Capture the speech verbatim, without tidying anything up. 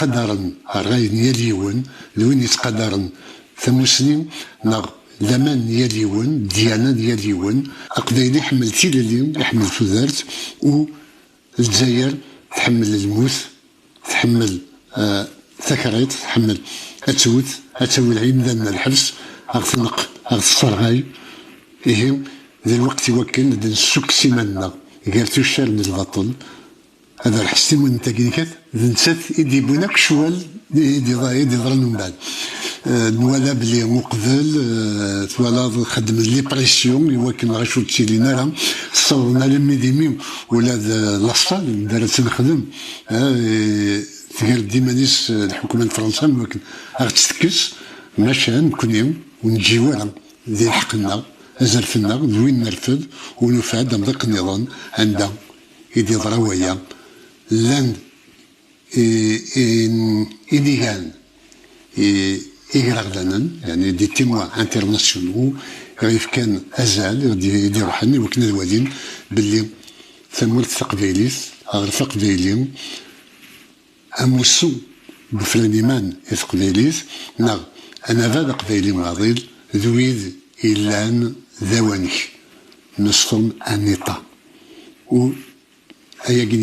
yettqadaren ṛṛay n yal yiwen, d win yettqadaren tamusni neɣ laman n yal yiwen, ddyana n yal yiwen. Aqbayli iḥemmel tilelli, iḥemmel tudert, u Lezzayer tḥemmel lmut, tḥemmel, eh, takriṭ, tḥemmel ad twet, ad tawi imdanen ar lḥebs, ad ɣ-tneqq, ad ɣ-tesserɣay. Ihi, d lweqt i wakken ad d-nessukkes iman-nneɣ gar tuccar n lbaṭel, ad rḥes timunent-agi n kat, d nettat i d-yewwin akk ccwal i d-, i d-yeḍran umbeɛd. Eh, nwala belli uqbel, eh, twalaḍ xeddmen les pressions i wakken ɣac ur ttilin ara, ssawḍen alammi d imi ula d, eh, laṣṣal anda ara tt-nexdem, eh, tger-d iman-is, eh, lḥukuma n Fransa i wakken a ɣ-tt-tekkes, maca nekkni ur nǧiw ara di lḥeqq-nneɣ, azref-nneɣ d win nerfed, u nufa-d amḍiq nniḍen anda i d-yeḍra waya. Llan i, i, inigan, i, igraɣdanen, yani des témoins internationaux, i ɣ-yefkan azal, i d-, i d-iruḥen i wakken ad walin belli tamurt taqbaylit, aɣref aqbayli, amussu n ufran iman i teqbaylit, neɣ anabad aqbayli maḍil, d wid yellan d awanek, nous sommes un État. U ayagi